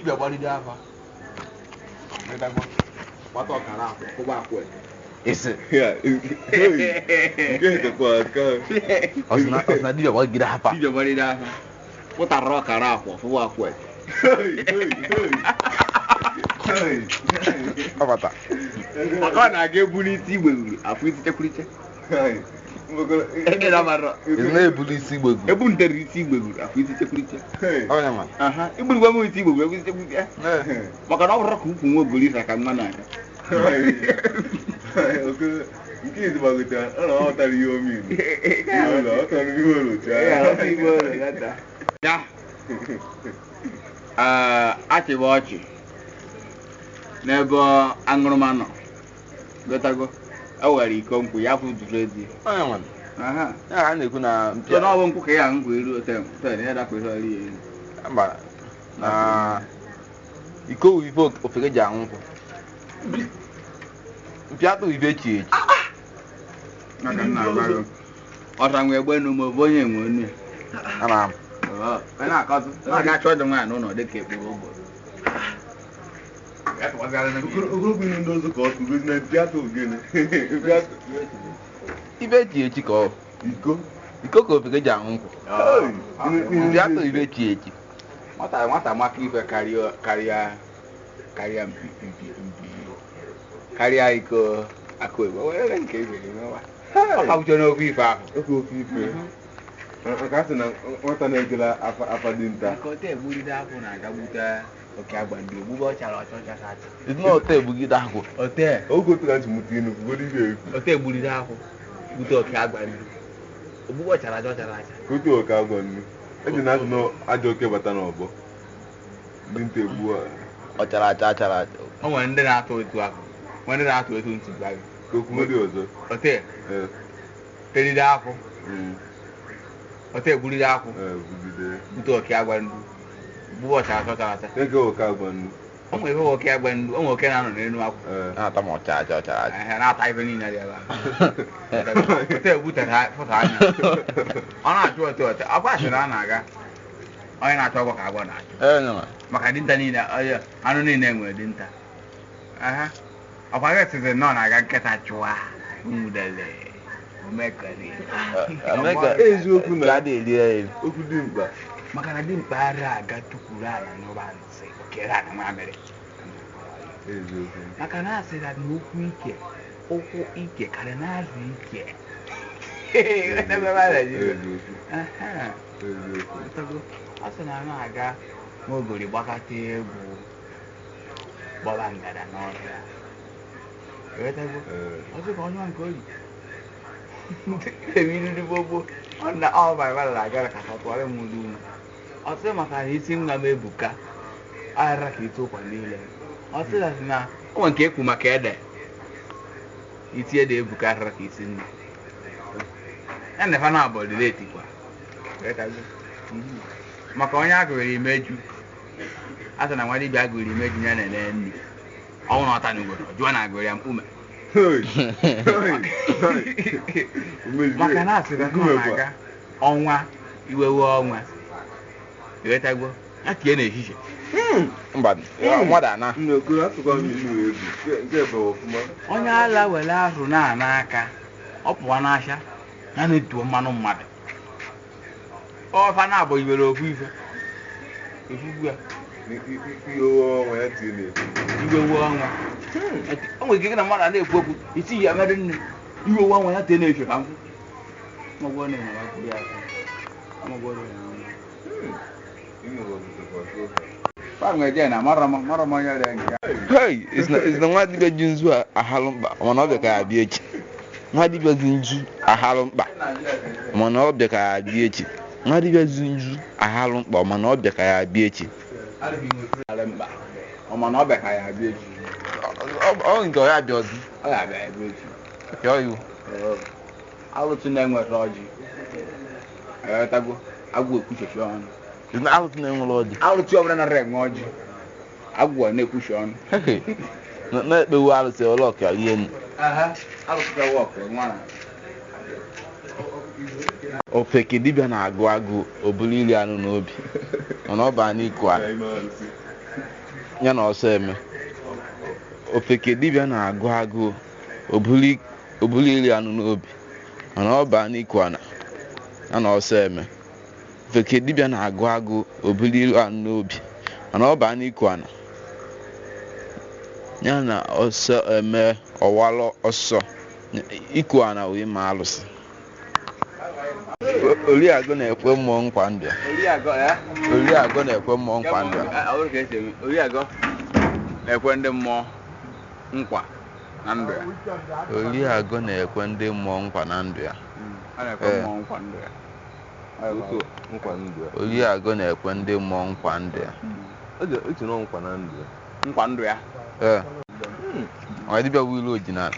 Dibịa gbalide afa. Gbata ọkara akwụ, kwụba akwụ eke. Isi. Ya, nke dịkwa aka. Ọ sị na dibịa gbagide afa. Dibịa gbalide afa. Pụtara ọkara akwụ, kwụba akwụ eke. Ọ bata. Maka ọ na-aga ebulite igbe uru, afụ isi chekwuriche. Eke na amarọ. Isi na-ebuli isi igbe gwu. Ebunitere isi igbe uru, afụ isi chekwuriche. Onye ma. Aha, igburugwa m isi igbe uru, ebu isi chekwuriche. Maka na ọ bụrụ ka ukwu nwa ogori isa ka nwa na-aga. Nke izi gbagotere, ọ na ọ ghọtara ihe o mere. Ọ ghọtara ihe o rocha. Ya. Achịba ọchị n'ebe aṅụrụma nọ, gotago e were iko nkwụ ya fụ jụrụ ezi. Onye ma. Aha. Ya a na-ekwu na So na ọ bụ nkwụ ka ya nkwụ eru ote ten ya dapụ ihe ọrịa elu. Mba. Na iko wụ ife ofeke ji aṅụ nkwụ. Mpi atụ ife echi echi. Maka nna agbago. Ọta nwe egbe nu ma ọ bụ onye nwe onu. Ana m. Ọ na-akọtụ. Ọ ga-achọ ọdụ nwaanyị n'ụlọ dị ka ekpuru ụgbọ. Ogologo ilu ndị ọzọ ka ọ tụgozi na mpi atụ ogene. Mpi atụ. Ife echi echi ka ọ. Iko. Iko ka ofeke ji aṅụ nkwụ. Mpi atụ ife echi echi. Nwata nwata maka ife karịa karịa karịa mpi mpi mpi karịa iko akụ egbe were nke ife gị mewa. Ọ ka wuche n'okwu ife ahụ. Oke ofe ife. Maka a sị na nwata na-ejela afa afa dinta. Maka ote egburide akwụ na-aga gbute oke agba ndị ogbugbe ọ chara ọcha ọcha acha. Isi na ọta egbugide akwụ. Ote Oge otu ka nchi mụta inu kwugoro ife ekwu. ote egburide akwụ gbute oke agba ndị ogbugbe ọ chara acha ọ chara acha. Ka otu oke agwa nnu. Eji na azụ na ajọ oke bata n'ọgbọ. Dinta egbuo a. Ọ chara acha achara acha. O nwere ndị na-atụ otu akwụ nwere ndị na-atụ otu ntị gwa gị. Ka okwugodị ọzọ. Ote Ee. teride akwụ Mm. ote egburide akwụ Ee, bugide. gbute oke agba ndị ogbugbe ọ chara acha ọ chara acha. Eke oke agwa nnu. O nwere ife oke agba ndị o nwere oke na-anọ n'elu akwụ. Ee. Na-ata ma ọcha acha ọ chara acha. Ehe, na-ata ife niile dị ebe ahụ. Ote egbutere fụta anya. Ọ na-achụ ote ote akwa asị na a na-aga onye na-achọ ọgwụ ka agwọ na-achụ. Onye ma. Maka dinta niile onye anụ niile nwere dinta. Aha. Ọkwa gị sịrị na ọ na-aga nkịta chụwa nwudele omekari. Emeka Eziokwu na- ka a na-eri ya eri. Okwu dimkpa. Maka na dimkpa ara aga tukwuru ala n'ụba nsị kere ala mamịrị. Eziokwu. Maka na asị na ụkwụ ike ụkwụ ike karịa na azụ ike. Eziokwu. Aha. Eziokwu. Ọ sị na a na-aga n'ogori gbakọta egwu gbaba ngada n'ọhịa. Ewetago? Ee. Ọ sị ka onye nke oyi. Ebiri gbogbo ọ na ọ bara bara na-aga ka ọ tụọrọ m ụdị ume. Ọ sị maka na isi nwa m ebuka aghara ka ite ụkwa niile. Ọ sị na na o nwere nke ekwu maka ede. Iti ede ebuka aghara ka isi nne. Ya na ife na abụọ dị etikwa. Ewetago? Mhm. Maka onye agụrụ imeju a sị na nwa dibịa agụrụ imeju ya na-ene nri ọnwụ na ọta n'ugoro jụọ na agụrụ ya mkpume. Hey! Hey! Hey! Maka na asị na ọ na-aga ọnwa iwewe ọnwa ewetagwo ya tie n'ehihie. Mba, mmadụ ana. Nna okoro atụkwa m ilu egwu. Nke ebe ọfụma. Onye ala were azụ na-ana aka ọ pụwa n'ahịa ya na-etuo mmanụ mmadụ ọfa na-abụ iwere ofu ife efugbu ya. Ihe ọnwa ya tie na-ekwu. Iwewe ọnwa o nwere ike na mmadụ a na-ekwu okwu isi ya mere nne iwewe ọnwa ya tee na-efe ka nkwụ maọbụ ọ na-enwe ya kwuru ya aka maọbụ ọ na-enwe ya. Hey, isi na nwa dibịa ji nzu ahalụ mkpa mana ọ bịa ka ya bịa echi. Nwa dibịa ji nzu ahalụ mkpa mana ọ bịa ka ya bịa echi. Nwa dibịa ji nzu ahalụ mkpa mana ọ bịa ka ya bịa echi. Ọ mana ọ bịa ka ya abịa echi. Ọ nke ọ ya bịa ọzọ. Ọ ya abịa abịa echi. Yọọ iwu. Alụsị na-enwere ọjị aghọtago agwụ ekwuchechi ọnụ. Isi na alụsị na-enwere ọjị. Alụsị ọbụla nara enwe ọjị agwụ na-ekwuchi ọnụ. Hey, na-ekpewu alụsị ụlọ ka rie nnu. Alụsị wọkụ nwa na Ofeke dibịa na-agụ agụ obulu iri anụ n'obi mana ọ baa n'ikwu ala. Ime arụsị. Ya na ọsọ eme. Ofeke dibịa na-agụ agụụ obuli iri anụ n'obi, mana ọ baa n'iku ana, ya na ọsọ eme. Ofeke dibịa na-agụ agụụ obuli iri anụ n'obi, mana ọ baa n'iku ana, ya na ọsọ eme, ọwalụ ọsọ iku ana wee ma alụsị. Oriagụ na-ekwe mmụọ nkwa ndụ ya. Oriagọ ya. Oriagụ na-ekwe mmụọ nkwa ndụ ya. Ọ bụrụ ka esi eme. Oriagọ na-ekwe ndị mmụọ nkwa na ndụ ya. Oriagụ na-ekwe ndị mmụọ nkwa na ndụ ya. Ọ na-ekwe Ee. mmụọ nkwa ndụ ya. Otu nkwa ndụ ya. Oriagụ na-ekwe ndị mmụọ nkwa ndụ ya. Ọ dị otu nọ nkwa na ndụ ya. Nkwa ndụ ya. Ee. Ọ dibịa bụ ilu ojinala.